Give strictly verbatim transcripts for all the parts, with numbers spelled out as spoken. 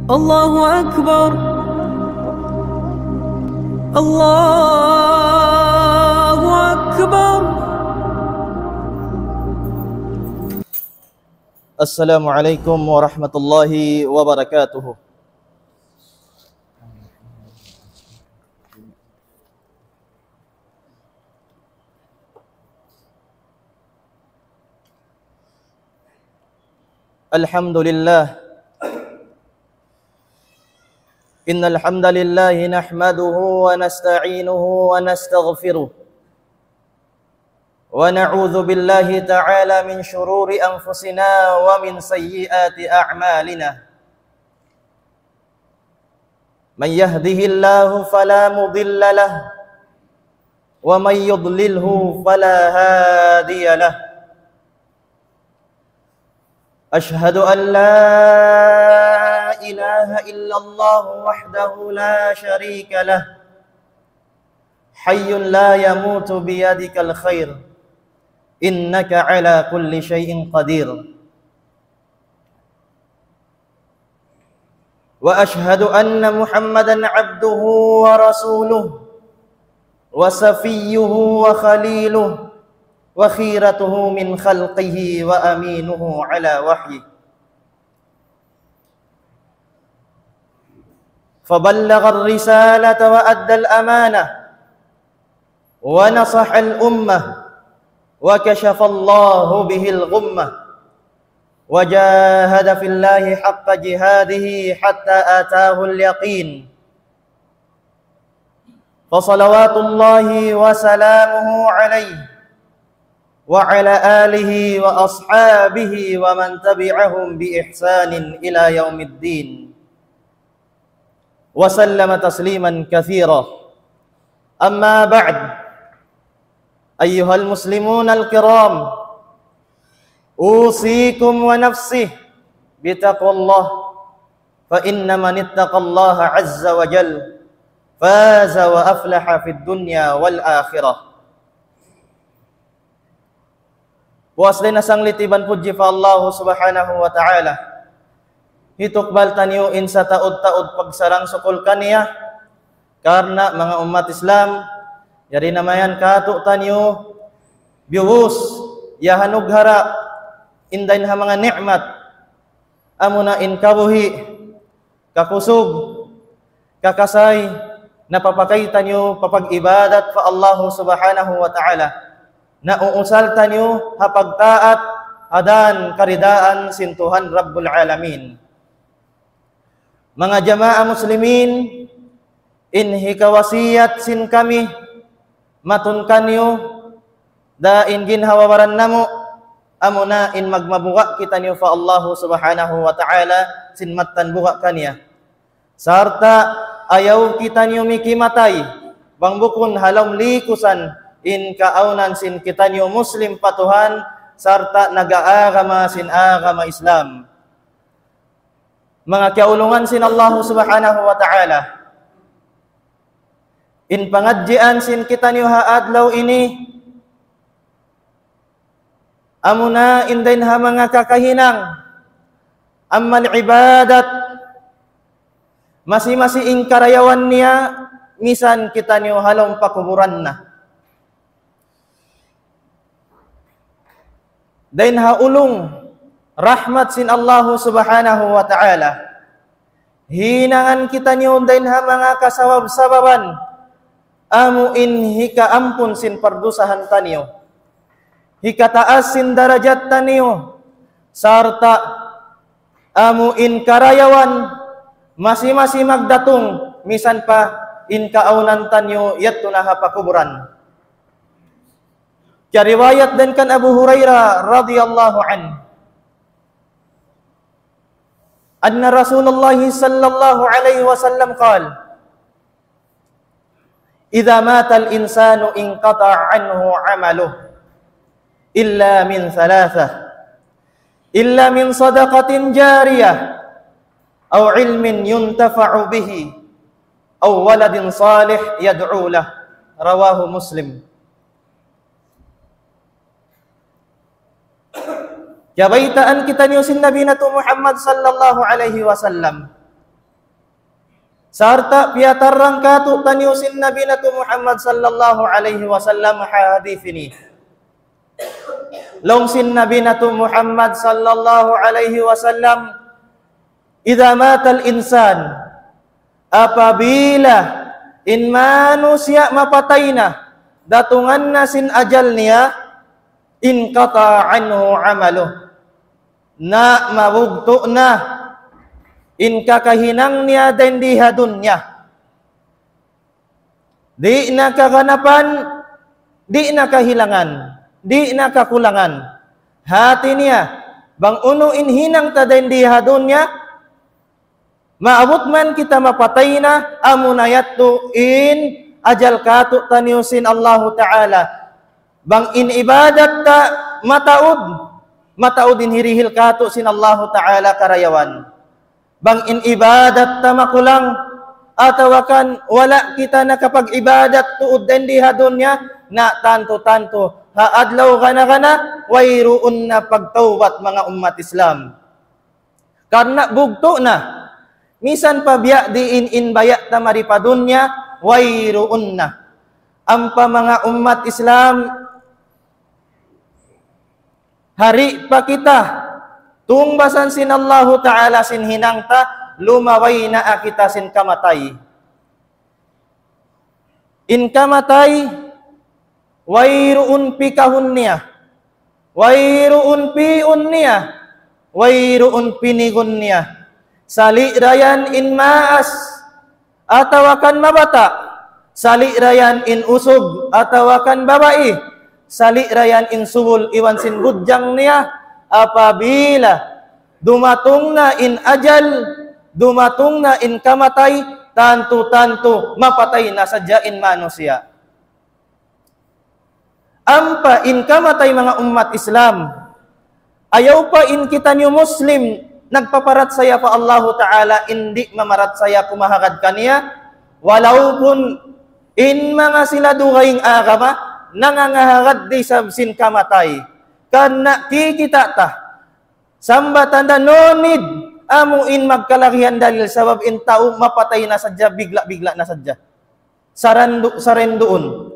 الله أكبر. الله أكبر. السلام عليكم ورحمة الله وبركاته. الحمد لله. إن الحمد لله نحمده ونستعينه ونستغفره، ونعوذ بالله تعالى من شرور أنفسنا ومن سيئات أعمالنا. من يهده الله فلا مضل له، ومن يضلله فلا هادي له. أشهد أن لا إله إلا الله وحده لا شريك له، حي لا يموت بيدك الخير، إنك على كل شيء قدير. وأشهد أن محمدا عبده ورسوله وصفيه وخليله وخيرته من خلقه وأمينه على وحيه، فبلغ الرسالة وأدى الأمانة ونصح الأمة وكشف الله به الغمة وجاهد في الله حق جهاده حتى أتاه اليقين، فصلوات الله وسلامه عليه وعلى آله وأصحابه ومن تبعهم بإحسان إلى يوم الدين. وسلم تسليما كثيرا. أما بعد، أيها المسلمون الكرام، أوصيكم ونفسي بتقوى الله، فإن من اتقى الله عز وجل فاز وأفلح في الدنيا والآخرة. Puas dayn ha sanglit iban pudji pa Allah Subhanahu wa Ta'ala. Hitukbal taniyu in sataud-taud pagsarang-sukul kaniya. Karna' manga ummat Islam, yari na mayan kātu'niyu, biyuwus, iyahanughara', in dayn ha manga ni'mat, amuna in kabuhi', kakusug, kakasay, napapakay taniyu pa pag-ibadat pa Allah Subhanahu wa Ta'ala. Nauusal taniyu ha pagtaat, ha dan karidaan sin Tuhan Rabbul Alamin. Manga jamaa muslimin, in hikawasiyat sin kami, matun kaniyu, da in ginhawa-baran namu', amuna in magmabuga' kitaniyu pa Allahu Subhanahu wa Ta'ala, sin mattan buga' kaniya. Sarta' ayaw kitaniyu mikimatay, bang bukun ha lawm likusan, in kaawnan sin kitaniyu Muslim pa Tuhan, sarta' nag-aagama sin agama Islam. Manga kiyaulungan sin Allahu Subhanahu wa Ta'ala. In pangadjian sin kitaniyu ha adlaw ini, amuna in dayn ha manga kakahinang, amal ibadat, masi-masi in karayawan niya, misan kitaniyu ha lawm pakuburan na. Dayn ha ulung rahmat sin Allahu Subhanahu wa Ta'ala, hinangan kitaniyu dayn ha manga kasabab-sababan, amu in hikaampun sin pardusahan taniyu, hikataas sin darajat taniyu, sarta' amu in karayawan masi-masi magdatung, misan pa in kaawnan taniyu yadtu na ha pakuburan. Kiyariwayat dayn kan Abu Hurairah radiyallahu anhu, أن رسول الله صلى الله عليه وسلم قال: إذا مات الإنسان انقطع عنه عمله إلا من ثلاثة، إلا من صدقة جارية أو علم ينتفع به أو ولد صالح يدعو له. رواه مسلم. Kiyabaytaan kitaniyu sin Nabi natu' Muhammad sallallahu alayhi wasallam. Sarta' piyatarrang kātu'niyu sin Nabi natu' Muhammad sallallahu alayhi wasallam ha hadith ini. Laung sin Nabi natu' Muhammad sallallahu alayhi wasallam, إذا مات الإنسان, apabila in manusiya' mapatay na, datungan na sin ajal niya, انقطع عنه عمله. Na mabugtu' na in kakahinang niya dayn di ha dunya. Di' na kaganapan, di' na kahilangan, di' na kakulangan. Hati niya, bang unu in hinang ta dayn di ha dunya, maabut man kita mapatay na, amuna yadtu in ajal kātu'niyu sin Allahu Ta'ala. Bang in ibadat ta mataud, mataud in hirihil kātu' sin Allahu Ta'ala karayawan. Bang in ibadat ta makulang, atawa kan wala' kita nakapag-ibadat tuud dayn di ha dunya, na tantu-tantu, ha adlaw gana-gana, wayruun na pagtawbat manga ummat Islam. Karna' bugtu' na. Misan pa biya' diin in baya' ta mari pa dunya, wayruun na. Ampa manga ummat Islam, hari pa kita tungbasan sin Allahu Ta'ala sin hinang ta, lumabay na kita sin kamatay. In kamatay, wayruun pikahun niya, wayruun pi'un niya, wayruun pinigun niya. Sali' da yan in maas atawa kan mabata', sali' da yan in usug atawa kan babai, sali' da yan in subul iban sin budjang niya. Apabila dumatung na in ajal, dumatung na in kamatay, tantu-tantu mapatay na sadja in manusiya'. Ampa in kamatay, manga ummat Islam, ayaw pa in kitaniyu Muslim nagpaparachaya pa Allahu Ta'ala, in di' mamarachaya kumahagad kaniya, walaupun in manga sila dugaing agama nangangahagad da isab sin kamatay. Karna' kikita' ta, sambatan da no need amu in magkalagihan dalil, sabab in tau mapatay na sadja, bigla'-bigla' na sadja. Sarandu-, sarinduun.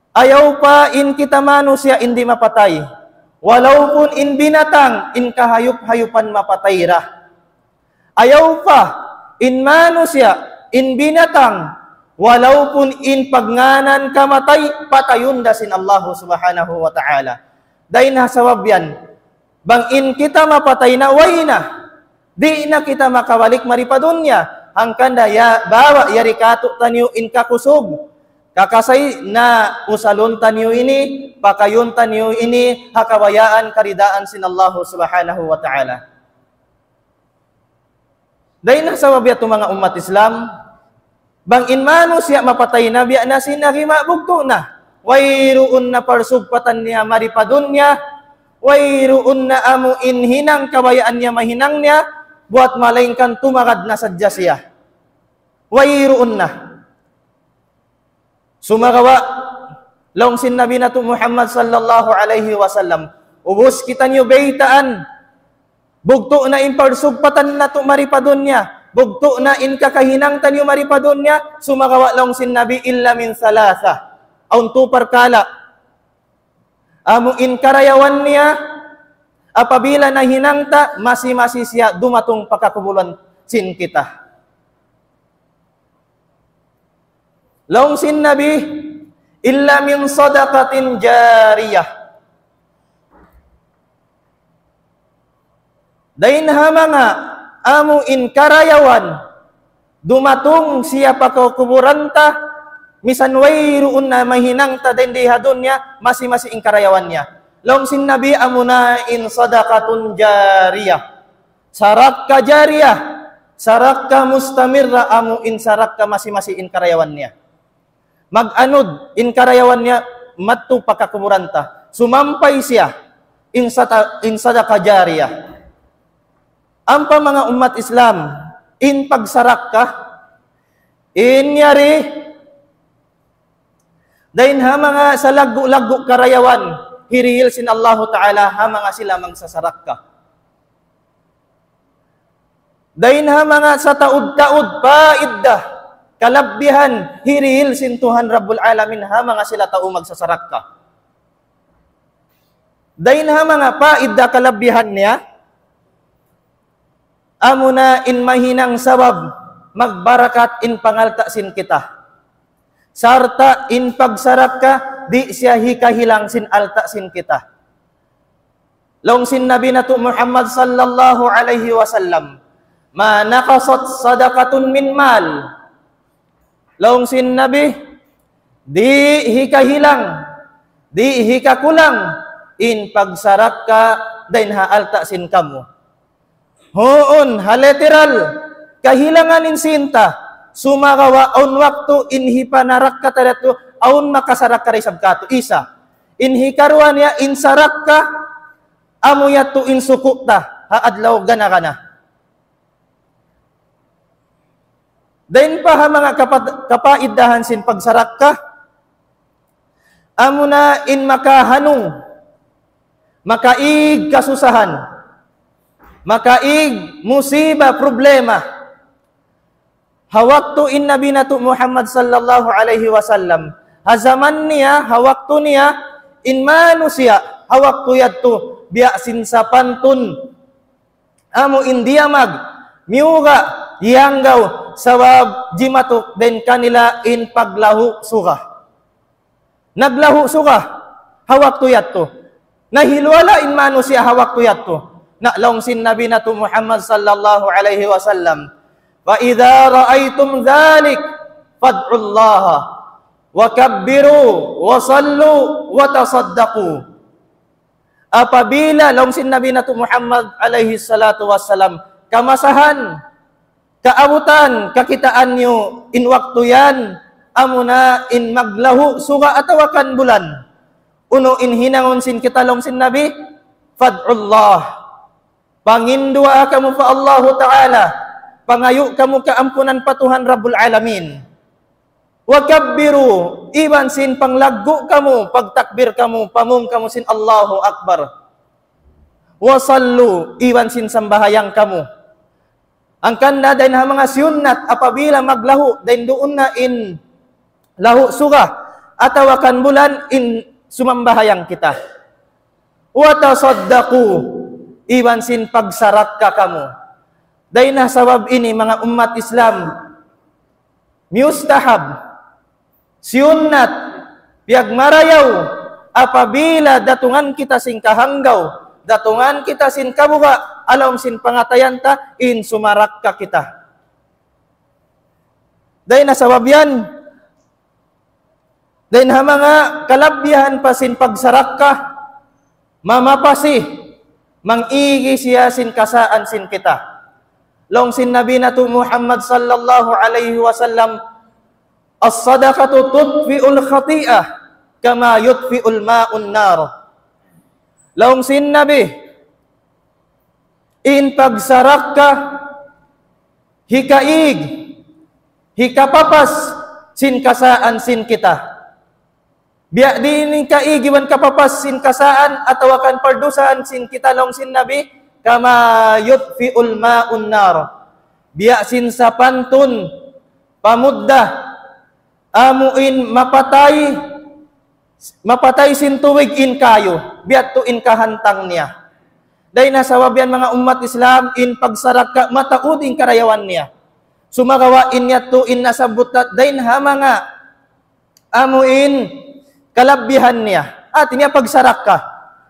Ayaw pa in kita manusiya' in di' mapatay. Walaupun in binatang, in kahayup-hayupan mapatay da. Ayaw pa in manusiya', in binatang, walaupun in pagngānan kamatay, patayun da sin Allahu Subhanahu wa Ta'ala. Dayn ha sabab yan, bang in kita mapatay na, way na. Di' na kita makabalik mari pa dunya. Hangkan da ya, bawa yari kātu'niyu in kakusug, kakasay, na usalun taniyu ini, pakayun taniyu ini ha kabayaan karidaan sin Allahu Subhanahu wa Ta'ala. Dayn ha sabab yadtu, manga ummat Islam, bang in manusiya' mapatay na, biya' na sin agi, mabugtu' na. Wayruun na parsugpatan niya mari pa dunya, wayruun na amu in hinang kabayaan niya mahinang niya, buwat malaingkan tumagad na sadja siya. Wayruun na. Sumagawa', laung sin Nabi natu' Muhammad sallallahu alayhi wasallam, ubus kitaniyu baytaan, bugtu' na in parsugpatan natu' mari pa dunya, bugtu' na in kakahinang taniyu mari pa dunya, sumagawa' laung sin Nabi, إلا من ثلاثة. Awn tū parkala'. Amu in karayawan niya, apabila nahinang ta, masi-masi siya dumatung pa kakubulan sin kita. Laung sin Nabi, إلا من صدقة جارية. Dayn ha manga amu in karayawan, dumatung siya pa kakuburan ta, misan wayruun na mahinang ta dayn di ha dunya, masi-masi in karayawan niya. Laung sin Nabi, amuna in صدقة جارية. Sarakka jariyah, sarakka mustamirra, amu in sarakka masi-masi in karayawan niya. Mag-anud in karayawan niya madtu pa kakuburan ta. Sumampay siya in sata-, in sadaqah jariyah. Ampa manga ummat Islam, in pagsarakka, in yari, dayn ha manga salaggu'-laggu' karayawan, hirihil sin Allahu Ta'ala ha manga sila magsasarakka. Dayn ha manga sataud-taud paidda, kalabbihan, hirihil sin Tuhan Rabbul Alamin ha manga sila tau magsasarakka. Dayn ha manga paidda kalabbihan niya, amuna in mahinang sabab magbarakat in pangalta' sin kita. Sarta' in pagsarakka, di' siya hikahilang sin alta' sin kita. Laung sin Nabi natu' Muhammad sallallahu alayhi wasallam, "ما نقصت صدقة من مال." Laung sin Nabi, di' hikahilang, di' hikakulang in pagsarakka dayn ha alta' sin kamu. Huun, ha literal, kahilangan in sin ta, sumagawa' awn waktu in hipanarakka ta yadtu, awn makasarakka da isab katu', isa. In hikaruwa niya, in sarakka, amu yadtu in suku' ta, ha adlaw gana-gana. Dayn pa ha manga kapat-, kapaiddahan sin pagsarakka, amuna in makahanung, makaig kasusahan, makaig musiba, problema. Ha waktu in Nabi natu' Muhammad sallallahu alayhi wasallam, ha jaman niya, ha waktu niya, in manusiya', ha waktu yadtu, biya' sin sapantun, amu in diyamag, miyuga', yanggaw, sabab jimatuk dayn kanila in paglahu' suga. Naglahu' suga, ha waktu yadtu. Nahiluhala' in manusiya' ha waktu yadtu. Na laung sin Nabi natu' Muhammad sallallahu alayhi wasallam, "فإذا رأيتم ذلك فادعوا الله وكبروا وصلوا وتصدقوا." Apabila, laung sin Nabi natu' Muhammad alayhi salatu wassalam, kamasahan, kaabutan, kakitaan niyu in waktu yan, amuna in maglahu' suga atawa kan bulan. Unu in hinangun sin kita, laung sin Nabi, "فادعوا الله." Panginduwaa kamu pa Allahu Ta'ala, pangayu' kamu kaampunan pa Tuhan Rabbul Alamin. "وكبروا," iban sin panglaggu' kamu, pagtakbir kamu, pamung kamu sin Allahu Akbar. "وصلوا," iban sin sambahayang kamu. Hangkan na dayn ha manga siyunnat apabila maglahu', dayn duun na in lahu' suga, atawa kan bulan in sumambahayang kita. "وتصدقوا," iban sin pagsarakka kamu. Dayn ha sabab ini, manga ummat Islam, mustahab, siyunnat, piyagmarayaw, apabila datungan kita sin kahanggaw, datungan kita sin kabuga', ha lawm sin pangatayan ta, in sumarakka kita. Dayn ha sabab yan, dayn ha manga kalabbihan pa sin pagsarakka, mamapasi, mang-igi siya sin kasaan sin kita. Laung sin Nabi natu' Muhammad sallallahu alayhi wasallam, "الصدقة تطفئ الخطيئة كما يطفئ الماء النار." Laung sin Nabi, in pagsarakka, hikaig, hikapapas sin kasaan sin kita. Biya' diin in kaig iban kapapas sin kasaan atawa kan pardusaan sin kita, laung sin Nabi, "كما يطفئ الماء النار." Biya' sin sapantun, pamudda, amu in mapatay, mapatay sin tubig in kayu, biya' tu in kahantang niya. Dayn ha sabab yan, manga ummat Islam, in pagsarakka mataud in karayawan niya. Sumagawa' in yadtu in nasabbut ta dayn ha manga amu in kalabbihan niya. Hati niya pagsarakka.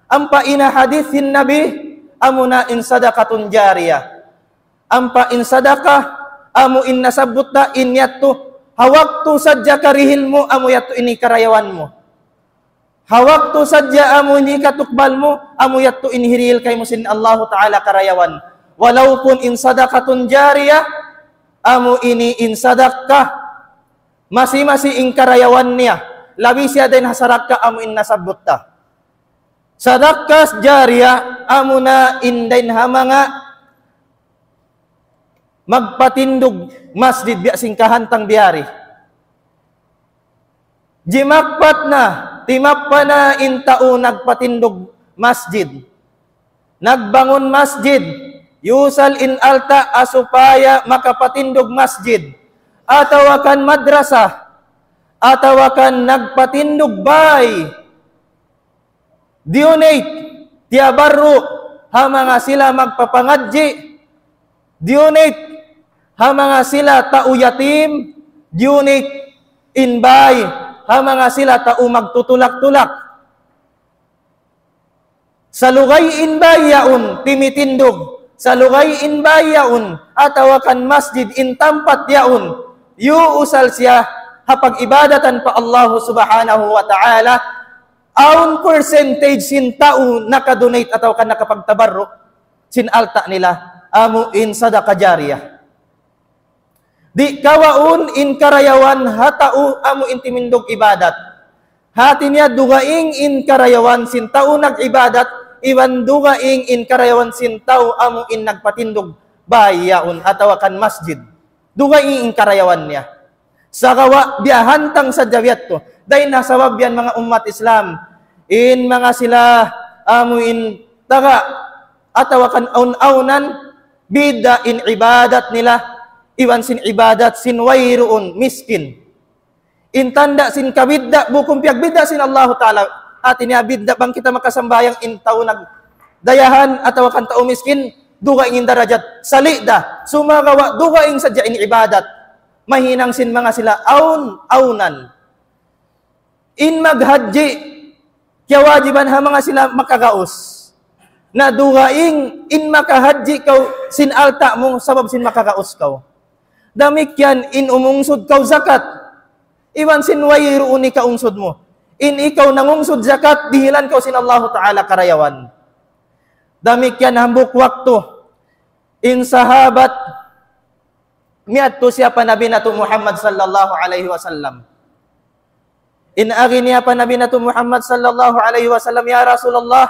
Ampa in ha hadith sin Nabi, amuna in sadaqatun jariyah. Ampa in sadaka, amu in nasabbut ta in yadtu, ha waktu sadja karihil mu, amu yadtu in hikarayawan mu. Ha waktu sadja amu in hikatukbal mu, amu yadtu in hirihil kaymu sin Allahu Ta'ala karayawan. Walaupun in sadaqatun jariyah, amu ini in sadaka, masi-masi in karayawan niya, labi siya dayn ha sadaka amu in nasabbut ta. Sadaka jariyah, amuna in dayn ha manga magpatindug masjid biya' sin kahantang biyari. Jimakpat na, timappa na in tau nagpatindug masjid. Nagbangun masjid. Yusal in alta' ha supaya makapatindug masjid, atawa kan madrasa, atawa kan nagpatindug bay, donate, tiyabarru, ha manga sila magpapangadji', donate, ha manga sila tau yatim, donate in bay, ha manga sila tau magtutulak-tulak. Salugay in bay yaun, timitindug. Salugay in bay yaun, atawa kan masjid in tampat yaun, yuusal siya ha pag-ibadatan pa Allah Subhanahu wa Ta'ala, awn percentage sin tau nakadonate atawa kan nakapagtabarru' sin alta' nila, amu in sadaqa jariyah. Di' kawaun in karayawan ha tau amu in timindug ibadat. Hati niya dugaing in karayawan sin tau nag-ibadat, iban dugaing in karayawan sin tau amu in nagpatindug bay yaun atawa kan masjid. Dugaing in karayawan niya. Sagawa' biya' hantang sadja biya' yadtu. Dayn ha sabab yan manga ummat Islam, in manga sila amu in taga atawa kan awn-awnan, bidda' in ibadat nila iban sin ibadat sin wayruun, miskin. In tanda' sin kabidda', bukun piyagbidda' sin Allahu Ta'ala. Hati niya bidda' bang kita makasambahayang in tau nagdayahan atawa kan tau miskin, dugaing in darajat, sali' da. Sumagawa' dugaing sadja in ibadat, mahinang sin manga sila awn-awnan. In maghajji, kiyawajiban ha manga sila makagaus. Na dugaing in makahajji kaw sin alta' mu sabab sin makagaus kaw. Damikkiyan in umungsud kaw zakat, iban sin wayruun ikaungsud mu. In ikaw nangungsud zakat, dihilan kaw sin Allahu Ta'ala karayawan. Damikkiyan hambuuk waktu, in sahabat miyadtu siya pa Nabi natu' Muhammad sallallahu alayhi wasallam. In agi niya pa Nabi natu' Muhammad sallallahu alayhi wasallam, "Ya Rasulullah,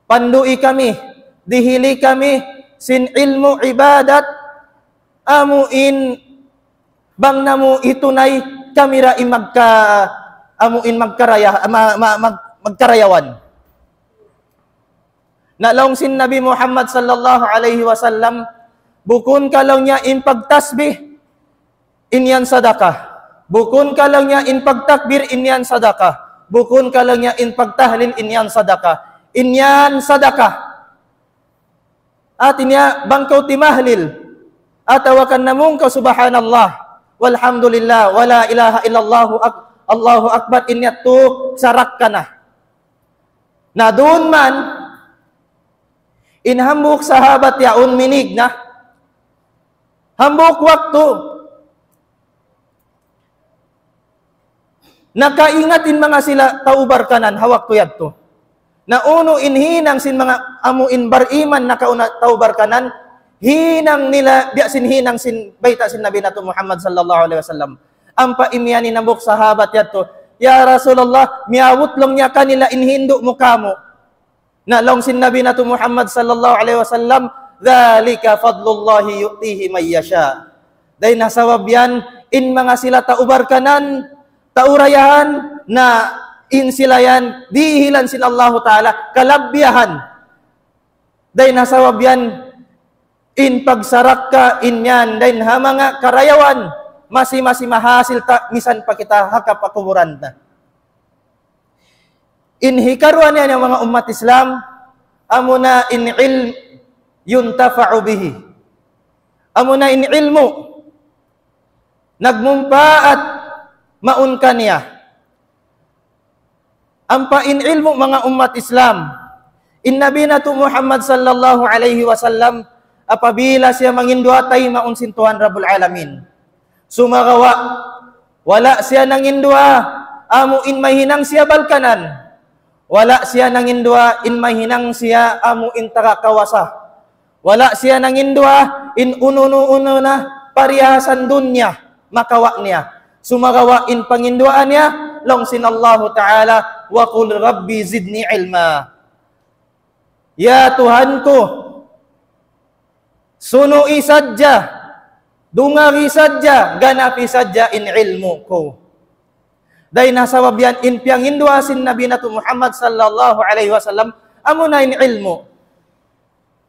pandui kami, dihili kami sin ilmu' ibadat, amu in bang namu' hitunay kami ra in magka-, amu in magkaraya-, ma-, ma-, mag-, magkarayawan." Na laung sin Nabi Muhammad sallallahu alayhi wasallam, "Bukun ka," laung niya, "in pagtasbih, in yan sadaka. Bukun ka," laung niya, "in pagtakbir, in yan sadaka. Bukun ka," laung niya, "in pagtahlil, in yan sadaka. In yan sadaka." Hati niya, bang kaw timahlil, atawa kan namung kaw subhanallah, walhamdulillah, wala ilaha illallah, ak-, Allahu Akbar, in yadtu sarakka na. Na duun man, in hambuuk sahabat yaun minig na. Hambuuk waktu, nakaingat in manga sila tau Barkanan ha waktu yadtu. Na unu in hinang sin manga amu in bariman nakauna tau Barkanan, hinang nila biya' sin hinang sin bayta' sin Nabi natu' Muhammad sallallahu alayhi wasallam. Ampa imiyan in hambuuk sahabat yadtu, "Ya Rasulullah, miyabut," laung niya, "kanila in hindu' mu kāmu'." Na laung sin Nabi natu' Muhammad sallallahu alayhi wasallam, "Dhalika fadlullahi yu'tihi man yasha." Dayn ha sabab yan, in manga sila tau Barkanan, tau Rayahan, na in sila yan, dihilan sin Allahu Ta'ala, kalabbiyahan. Dayn ha sabab yan, in pagsarakka in yan, dayn ha manga karayawan, masi-masi mahasil ta, misan pa kita ha kapakuburan ta. In hikaruwa niya, manga ummat Islam, amuna in ilm yuntafa'u bihi. Amuna in ilmu' nagmumpaat mawn kaniya. Ampa in ilmu', manga ummat Islam, in Nabi natu' Muhammad sallallahu alayhi wasallam, apabila siya manginduwaa, taymaun sin Tuhan Rabbul Alamin. Sumagawa', wala' siya nanginduwaa amu in mahinang siya balkanan. Wala' siya nanginduwaa in mahinang siya amu in taga kawasa. Wala' siya nanginduwaa in unu-unu na parihasan dunya makawa' niya. Sumagawa' in panginduwaa niya, laung sin Allahu Ta'ala, وقل رب زدني علما. Ya Tuhan ku, sunu'i sadja, dungari sadja, ganapi sadja in ilmu' ku. Dayn ha sabab yan in piyanginduwaa sin Nabi natu' Muhammad sallallahu alayhi wasallam, amuna in ilmu'.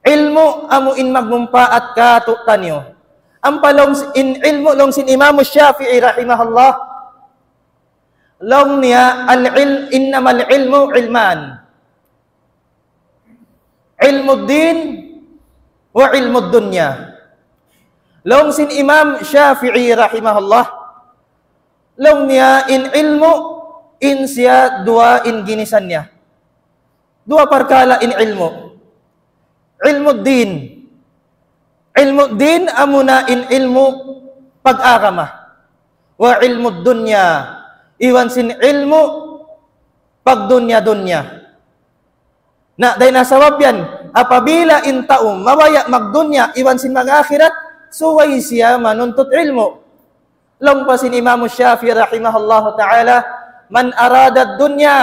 Ilmu' amu in magmumpaat kātu'niyu. Ampa laung s-, in ilmu' laung sin Imam Shafi'i rahimahullah, laung niya, al-il-, innamal ilmu ilman. Ilmud din wa ilmud dunya. Laung sin Imam Shafi'i rahimahullah, laung niya in ilmu', in siya duwa in ginisan niya. Duwa parkala' in ilmu'. Ilmud din. Ilmud din amuna in ilmu' pag-agama. Wa ilmud dunya. Iban sin ilmu' pagdunya-dunya. Na, dayn ha sabab yan, apabila in tau mabaya' magdunya iban sin mag-akhirat, subay siya manuntut ilmu'. Laung pa sin Imam Shafi'i rahimahullahu ta'ala, من أراد الدنيا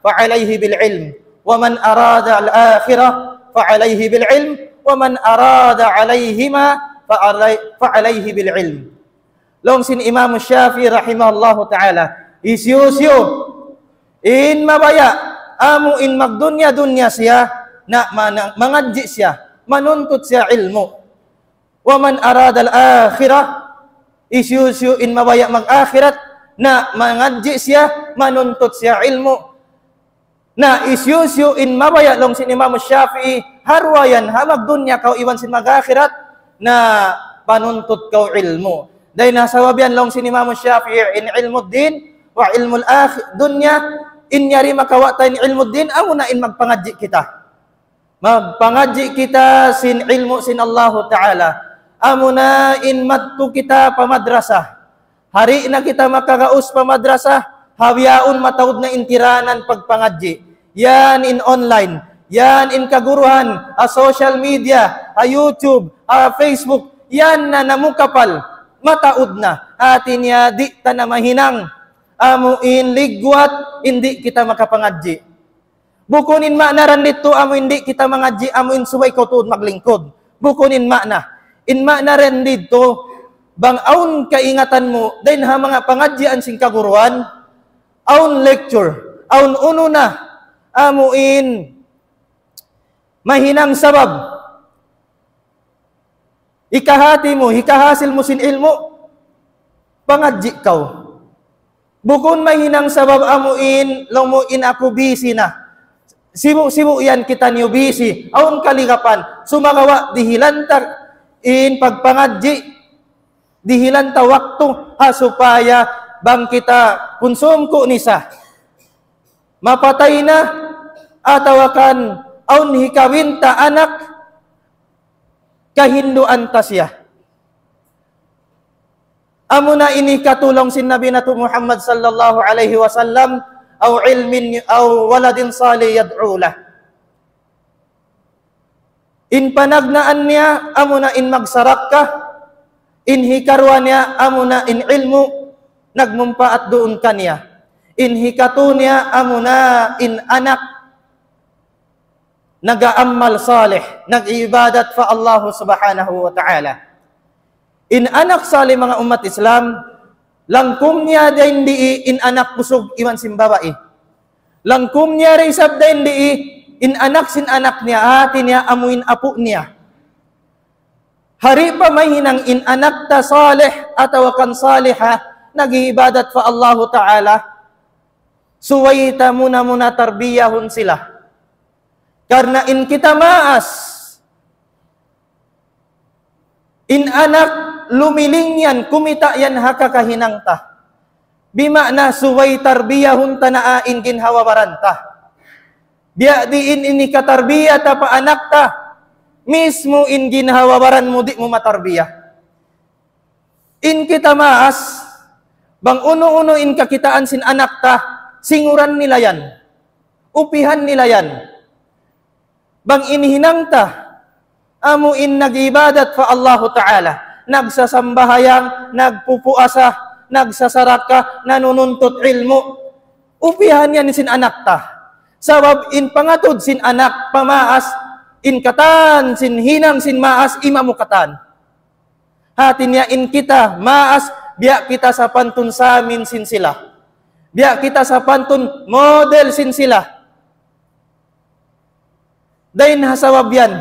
فعليه بالعلم، ومن أراد الآخرة فعليه بالعلم، ومن أراد عليهما فعلي-، فعليه بالعلم. Laung sin Imam Shafi'i rahimahullahu ta'ala, hisiyu-siyu in mabaya' amu in magdunya-dunya siya, na mana-, mangadji' siya, manuntut siya ilmu'. ومن أراد الآخرة, hisiyu-siyu in mabaya' mag-akhirat, na mangadji' siya, manuntut siya ilmu'. Na hisiyu-siyu in mabaya' laung sin Imam Shafi'i, ha duwa yan, ha magdunya kaw iban sin mag-akhirat, na panuntut kaw ilmu'. Dayn ha sabab yan laung sin Imam Shafi'i, in ilmud din wa ilmul akh-, dunya, in yari makawa' ta in ilmud din, amuna in magpangadji' kita. Magpangadji' kita sin ilmu' sin Allahu Ta'ala. Amuna in madtu kita pa madrasa. Di' na kita makagaus pa madrasa, ha bihaun mataud na in tiranan pagpangadji'. Yan in online, yan in kaguruhan, ha social media, ha YouTube, ha Facebook, yan na namukapal, mataud na. Hati niya di' ta na mahinang, amu in ligwat, in di' kita makapangadji'. Bukun in maana dayn didtu amu in di' kita mangadji', amu in subay kaw tuud maglingkud. Bukun in maana. In maana dayn didtu, bang awn kaingatan mu, dayn ha manga pangadjian sin kaguruan, awn lecture, awn unu na, amu in mahinang sabab. Hikahati mu, hikahasil mu sin ilmu', pangadji' kaw. Bukun mahinang sabab amu in, laung mu in aku busy na. Sibu'-sibu' yan kitaniyu busy. Awn kaligapan. Sumagawa' dihilan ta in pagpangadji'. Dihilan ta waktu ha supaya bang kita kunsum ku nisa. Mapatay na atawa kan awn hikawin ta anak, kahinduan ta siya. Amuna ini hikatulung sin Nabi natu' Muhammad sallallahu alayhi wasallam, أو علم، أو ولد صالح يدعو له. In panagnaan niya, amuna in magsarakka, in hikaruwa niya, amuna in ilmu', nagmumpaat duun kaniya. In hikatu niya, amuna in anak, nag-aamal salih, nag-iibadat pa Allah subhanahu wa ta'ala. In anak salih manga ummat Islam, langkum niya dayn di in anak kusug iban sin babai. Langkum niya da isab dayn di in anak sin anak niya, hati niya amu in apu' niya. Di' pa mahinang in anak ta salih atawa kan saliha, nag-iibadat pa Allahu Ta'ala, subay ta muna-muna tarbiyahun sila. Karna' in kita maas, in anak lumiling yan, kumita' yan ha kakahinang ta. Bima'na subay tarbiyahun ta na in ginhawa-baran ta. Biya' diin in hikatarbiya ta pa anak ta, mismu in ginhawa-baran mu di' mu matarbiya. In kita maas, bang unu-unu in kakitaan sin anak ta, singuran nila yan. Upihan nila yan. Bang in hinang ta, amu in nag-ibadat pa Allahu Ta'ala, nagsasambahayang, nagpupuasa, nagsasarakka, nanununtut ilmu', upihan yan sin anak ta. Sabab in pangatud sin anak pa maas, in katan sin hinang sin maas, imamu katan. Hati niya in kita maas, biya' kita sapantun samin sin sila. Biya' kita sapantun model sin sila. Dayn ha sabab yan,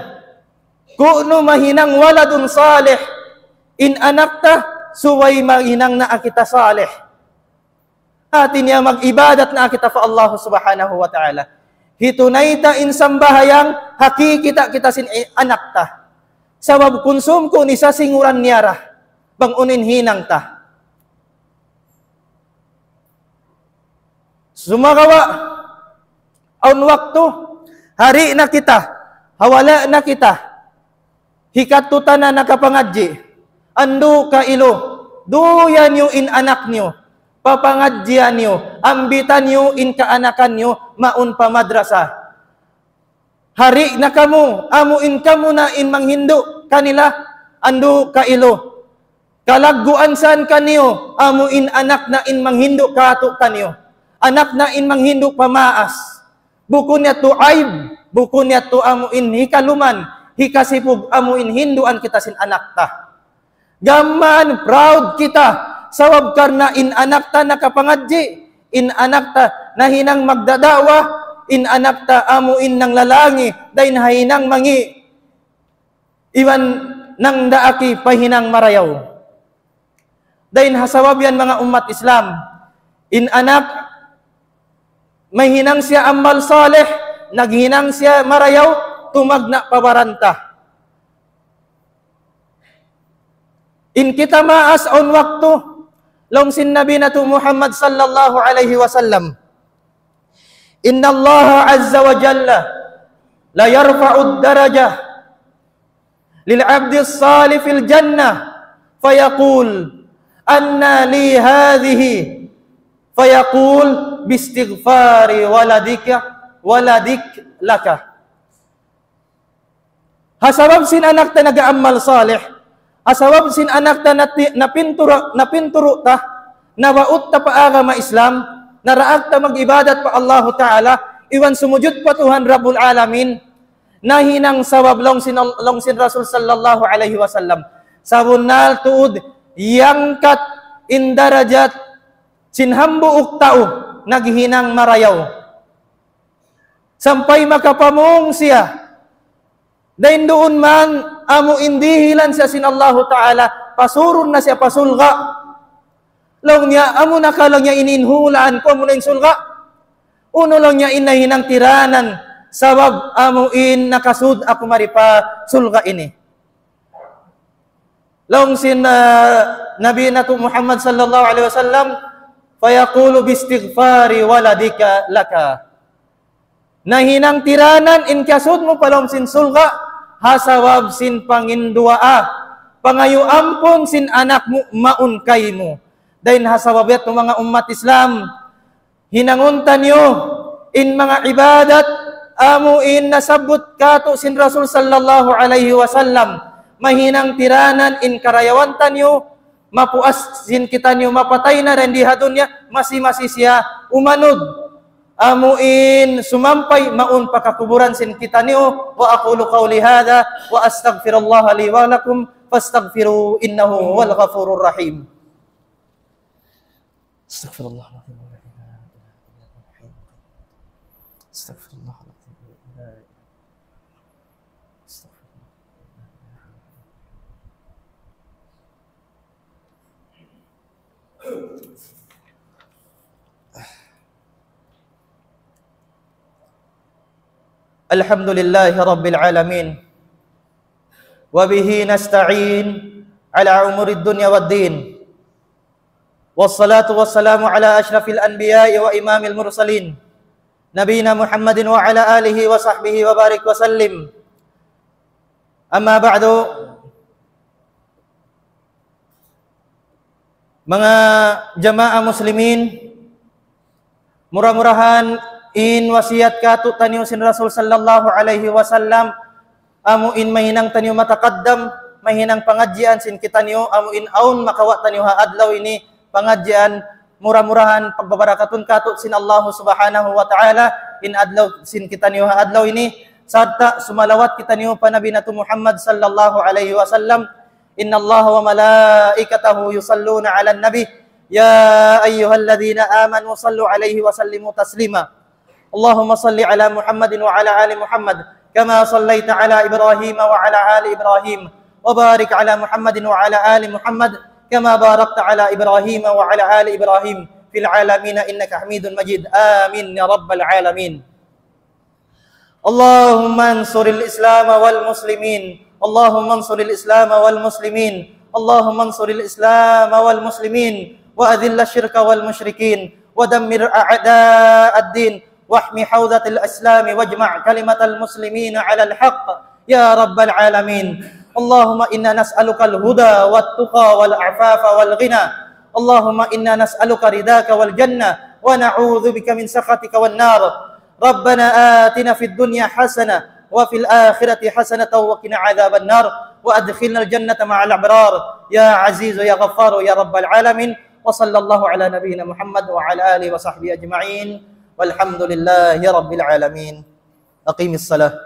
Kunu' mahinang waladun salih, in anak ta, subay mahinang na kita salih. Hati niya mag-ibadat na kita pa Allah Subhanahu wa Ta'ala. Hitunay ta in sambahayang, ha kikita' kita sin i-, anak ta. Sabab kunsum ku ni sa singuran niya ra, bang unu in hinang ta. Sumagawa', awn waktu, hari na kita, ha wala' na kita, hikatu ta na nakapangadji', andu' kailu, duya niyu in anak niyu, papangadjian niyu, ambitan niyu in kaanakan niyu, mawn pa madrasa. Hari na kamu, amu in kamu na in manghindu' kanila, andu' kailu. Kalagguan san kaniyu, amu in anak na in manghindu' katu' kaniyu. Anak na in manghindu' pa maas. Bukun yadtu aib, bukun yadtu amu in hikaluman, hikasipug amu in hinduan kita sin anak ta. Gam mayan proud kita, sabab karna' in anak ta nakapangadji', in anak ta nahinang magdada'wa, in anak ta amu in nanglalangi, dayn ha hinang mangi', iban nangdaak pa hinang marayaw. Dayn ha sabab yan manga ummat Islam, in anak, mahinang siya amal salih, naghinang siya marayaw, tumagna' pa baran ta. In kita maas awn waktu, laung sin Nabi natu' Muhammad sallallahu alayhi wasallam, إن الله عز وجل ليرفع الدرجة للعبد الصالح في الجنة فيقول: أنى لي هذه؟ فيقول: باستغفار ولدك، ولدك لك. Ha sabab sin anak ta nag-aamal salih, ha sabab sin anak ta nati-, napinturu', napinturu' ta, nabaut ta pa agama Islam, naraak ta mag-ibadat pa Allahu Ta'ala, iban sumujud pa Tuhan Rabbul Alamin, nahinang sabab laung sin, laung sin Rasul sallallahu alayhi wasallam. Sabunnal tuud, iyangkat in darajat sin hambuuk tau naghinang marayaw. Sampay makapamung siya. Dayn duun man, amu in dihilan siya sin Allahu Ta'ala, pasurun na siya pa surga'. Laung niya, amu na ka laung niya ini in hulaan ku, amu na in surga'. Unu laung niya in nahinang tiranan, sabab amu in nakasud aku mari pa surga' ini. Laung sin, ah, Nabi natu' Muhammad sallallahu alayhi wasallam, فيقول باستغفار ولدك لك. Nahinang tiranan in kiyasud mu pa lawm sin surga', ha sabab sin panginduwaa, pangayu' ampun sin anak mu mawn kaymu. Dayn ha sabab yadtu manga ummat Islam, hinangun taniyu in manga ibadat, amu in nasabbut katu' sin Rasul sallallahu alayhi wasallam, mahinang tiranan in karayawan taniyu, mapuas sin kitaniyu mapatay na dayn di ha dunya, masi-masi siya umanud. Amu in sumampay mawn pa kakuburan sin kitaniyu. وأقول قولي هذا وأستغفر الله لي ولكم فاستغفروه إنه هو الغفور الرحيم. أستغفر الله العظيم. أستغفر الله العظيم. أستغفر الله. الحمد لله رب العالمين، وبه نستعين على أمور الدنيا والدين، والصلاة والسلام على أشرف الأنبياء وإمام المرسلين، نبينا محمد وعلى آله وصحبه وبارك وسلم. أما بعد، manga jamaa muslimin, mura-murahan in wasiyat katu' taniyu sin Rasul sallallahu alayhi wasallam, amu in mahinang taniyu matakaddam, mahinang pangadjian sin kitaniyu, amu in awn makawa' taniyu ha adlaw ini pangadjian, mura-murahan pagbabarakatun katu' sin Allahu subhanahu wa ta'ala, in adlaw sin kitaniyu ha adlaw ini, sarta' sumalawat kitaniyu pa Nabi natu' Muhammad sallallahu alayhi wasallam, إن الله وملائكته يصلون على النبي، يا أيها الذين آمنوا صلوا عليه وسلموا تسليما. اللهم صل على محمد وعلى آل محمد كما صليت على إبراهيم وعلى آل إبراهيم، وبارك على محمد وعلى آل محمد، كما باركت على إبراهيم وعلى آل إبراهيم في العالمين إنك حميد مجيد. آمين يا رب العالمين. اللهم انصر الإسلام والمسلمين. اللهم انصر الإسلام والمسلمين. اللهم انصر الإسلام والمسلمين، وأذل الشرك والمشركين، ودمر أعداء الدين، واحم حوزة الإسلام، واجمع كلمة المسلمين على الحق يا رب العالمين. اللهم إنا نسألك الهدى والتقى والعفاف والغنى. اللهم إنا نسألك رضاك والجنة، ونعوذ بك من سخطك والنار. ربنا آتنا في الدنيا حسنة وفي الآخرة حسنة وقنا عذاب النار، وأدخلنا الجنة مع الأبرار يا عزيز يا غفار يا رب العالمين. وصلى الله على نبينا محمد وعلى آله وصحبه أجمعين، والحمد لله رب العالمين. أقم الصلاة.